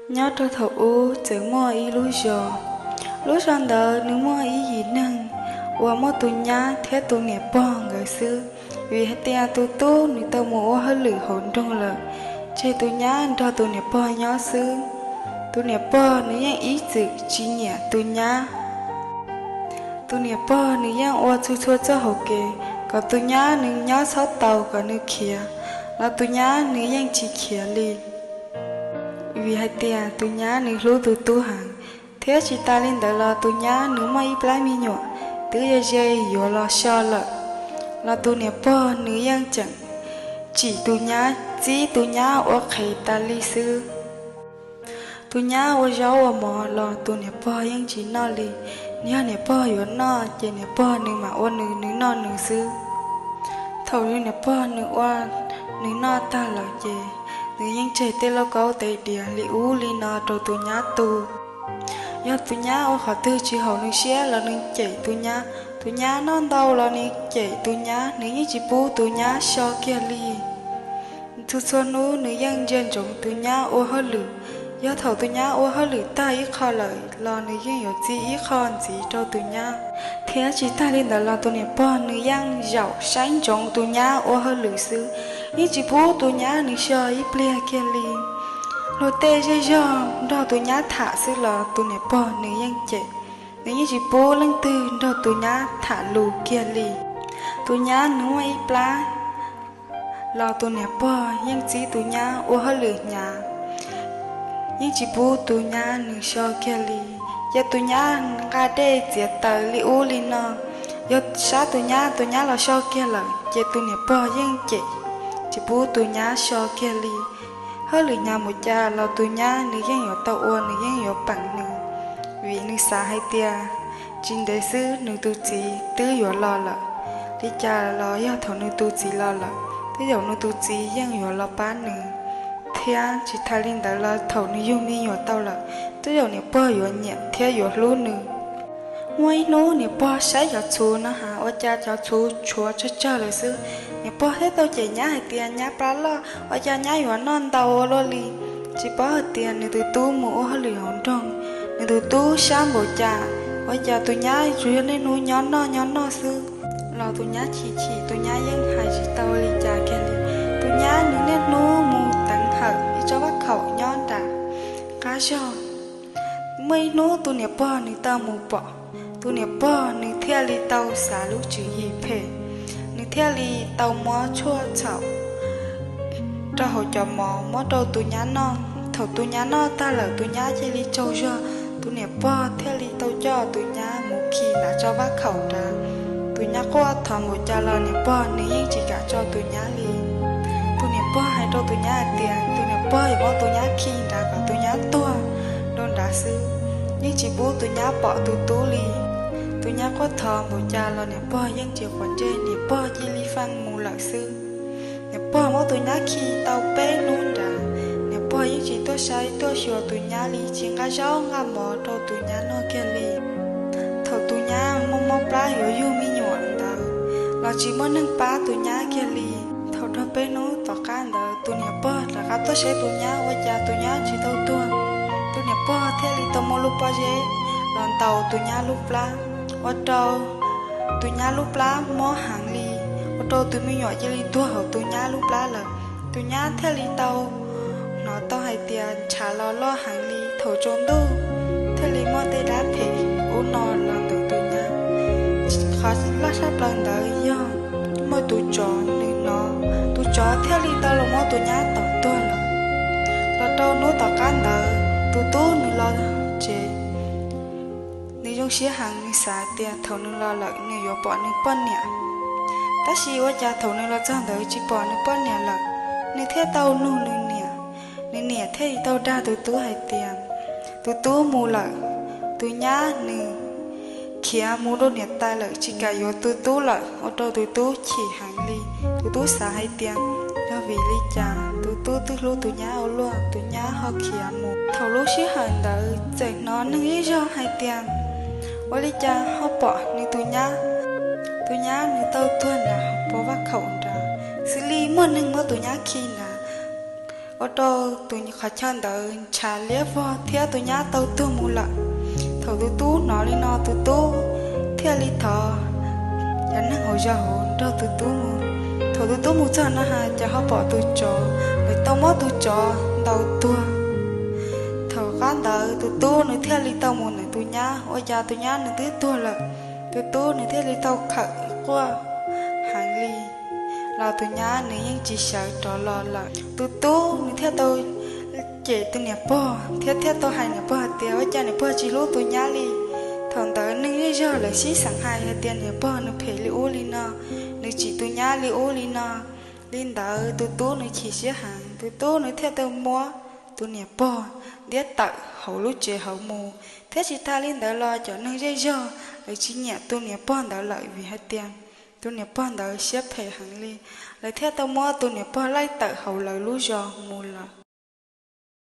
Nyob rau thaum ub txawm muaj ib lub zos. Lub zos ntawd nws muaj ib yim neeg uas muaj tus nyab thiab tus niam pog nkawd xwb. Vim hais tias tus tub nws tau mus ua hauj lwm hauv nroog lawm, tseg tus nyab nrog tus niam pog nyob xwb. Tus niam pog nws yeej ib txwm tsis nyiam tus nyab. Tus niam pog nws yeej ua txhua txhua txoj hauv kev kom tus nyab nws nyob txhob tau kom nws khiav, los tus nyab nws yeej tsis khiav li. Vim hais tias tus nyab nws hlub tus tub heev, thiab tsis tas li ntawd los tus nyab nws muaj ib plab me nyuam twb ze ze yuav los so lawm, los tus niam pog nws yeej tseem tsim tus nyab, txib tus nyab ua qhev tas li xwb. Tus nyab ua zaub ua mov los tus niam pog yeej tsis noj li. Yog niam pog yuav noj ces niam pog nws mam ua nws, nws noj nws xwb. Thaum niam pog nws ua nws noj tag lawm ces nws yeej tseg tej lauj kaub tais diav li ub li no rau tus nyab tu. Yog tus nyab ua qhov twg tsis haum nws siab los nws cem tus nyab. Tus nyab noj ntau los nws cem tus nyab, nws yeej tsis pub tus nyab so kiag li. Txhua txhua hnub nws yeej ntsia ntsoov tus nyab ua hauj lwm. Yog thaum tus nyab ua hauj lwm tag ib qho lawm los nws yeej yuav txib ib qho ntxiv rau tus nyab. Thiab tsis tag li ntawd los tus niam pog nws yeej zaum saib ntsoov tus nyab ua hauj lwm xwb, yeej tsis pub tus nyab nws so ib pliag kiag li. Luag tej zej zog nrog tus nyab tham xwb los tus niam pog nws yeej cem, nws yeej tsis pub leej twg nrog tus nyab tham lus kiag li. Tus nyab nws muaj ib plab los tus niam pog yeej txib tus nyab ua hauj lwm hnyav, yeej tsis pub tus nyab nws so kiag li. Ces tus nyab nqa dej txiav taws li ub li no, yog sab tus nyab, tus nyab los so kiag lawm ces tus niam pog yeej cem, tsis pub tus nyab so kiag li. Hauj lwm hnyav npaum cas los tus nyab nws yeej yuav tau ua, nws yeej yuav peem nws, vim nws xav hais tias tsis ntev xwb nws tus txiv twb yuav los lawm. Li cas los yog thaum nws tus txiv los lawm, twb yog nws tus txiv yeej yuav los pab nws, thiab tsis tas li ntawd los thaum nws yug me nyuam tau lawm, twb yog niam pog yuav nyiam thiab yuav hlub nws. Muaj ib hnub niam pog saib cov txhuv no ha, ua cas cov txhuv tshuav tsawg tsawg lawm xwb. Niam pog thiaj tau cem nyab hais tias nyab plab loj, ua cas nyab yuav noj ntau ua luaj li. Tsis paub hais tias nws tus tub mus ua hauj lwm hauv nroog, nws tus tub sab npaum cas, ua cas tus nyab tsuas yog niaj hnub nyob noj nyob noj xwb. Los tus nyab chim chim, tus nyab yeej hais tsis tau li cas kiag li. Tus nyab nws niaj hnub mus teev hawm ib tsob vaj khaum nyob nram qab zog. Muaj ib hnub tus niam pog nws tau mus pom, tus niam pog nws thiaj li tau xav lub tswv yim phem, nws thiaj li tau muab tshuaj txhaum rau hauv cov mov muab rau tus nyab noj. Thaum tus nyab noj tag lawm tus nyab cia li tsaug zog, tus niam pog thiaj li tau coj tus nyab mus khi nram tsob vaj khaum nrad. Tus nyab quaj thov npaum cas los niam pog nws yeej tsis kam tso tus nyab li. Tus niam pog hais rau tus nyab hais tias tus niam pog yuav muab tus nyab khi nrad kom tus nyab tuag rau nrad xwb, yeej tsis pub tus nyab pom tus tub li. Tus nyab quaj thov npaum cas los niam pog yeej tsis quav ntsej, niam pog cia li fee mus lawm xwb. Niam pog muab tus nyab khi tau peb hnub nrad, niam pog yeej tsis tuaj saib tuaj xyuas tus nyab li, tsis nqa zaub nqa mov rau tus nyab noj kiag li. Thaum tus nyab mob mob plab yuav yug me nyuam ntawd los tsis muaj neeg pab tus nyab kiag li. Thaum dhau peb hnub tom qab ntawd tus niam pog rov qab tuaj saib tus nyab ua cas tus nyab tsis tau tuag. Tus niam pog thiaj li tau muab lub pob zeb los ntaus tus nyab lub plab, ua rau tus nyab lub plab mob heev li, ua rau tus me nyuam cia li tuag hauv tus nyab lub plab lawm. Tus nyab thiaj li tau hnov tau hais tias ntshav los loj heev li, thaum tsaus ntuj thiaj li muaj tej dab phem ub no los ntawm tus nyab. Qhov loj tshaj plaws ntawd yog muaj tus tsov nws hnov, tus tsov thiaj li tau los muab tus nyab tom tuag lawm. Los rau hnub tom qab ntawd tus tub nws los tsev, nws zoo siab heev, nws xav tias thaum nws los lawm nws yuav pom nws poj niam. Tab sis ua cas thaum nws los txog ntawd tsis pom nws poj niam lawm, nws thiaj tau nug nws niam. Nws niam thiaj li tau dag tus tub hais tias tus tub mus lawm, tus nyab nws khiav mus rau niam tais lawm, tsis kam yuav tus tub lawm, ua rau tus tub chim heev li. Tus tub xav hais tias yog vim li cas tus tub twb hlub tus nyab ua luaj, tus nyab ho khiav mus. Thaum lub sij hawm ntawd txawm hnov neeg zej zog hais tias ua li cas ho pom nws tus nyab, tus nyab nws tau tuag nram pov vaj khaum nrad, xws li muaj neeg muab tus nyab khi nrad. ua rau tus qhov chaw ntawd ntshav liab vog thiab tus nyab tau tuag mus lawm. Thaum tus tub hnov li no, tus tub thiaj li thov cov neeg hauv zos hauv nrog tus tub mus. Thaum tus tub mus txog na has, ces ho pom tus tsov, nws tau muab tus tsov ntaus tuag. Thaum qab ntawd tus tub nws thiaj li tau mus ntawm tus nyab, ua cas tus nyab nws twb tuag lawm. Tus tub nws thiaj li tau khawm quaj heev li, los tus nyab nws yeej tsis sawv rov los lawm. Tus tub nws thiaj tau cem tus niam pog thiab thiaj tau hais niam pog hais tias ua cas niam pog tsis hlub tus nyab li. Thaum ntawd neeg zej zog lawv sib xeem hais hais tias niam pog nws phem li ub li no, nws tsim tus nyab li ub li no. Li ntawd tus tub nws chim siab heev, tus tub nws thiaj tau muab tus niam pog ntiab tawm hauv lub tsev hauv mus. Thiab tsis tas li ntawd los cov neeg zej zog lawv tsis nyiam tus niam pog ntawd lawm vim hais tias tus niam pog ntawd siab phem heev li. Lawv thiaj tau muab tus niam pog laij tawm hauv lawv lub zos mus lawm.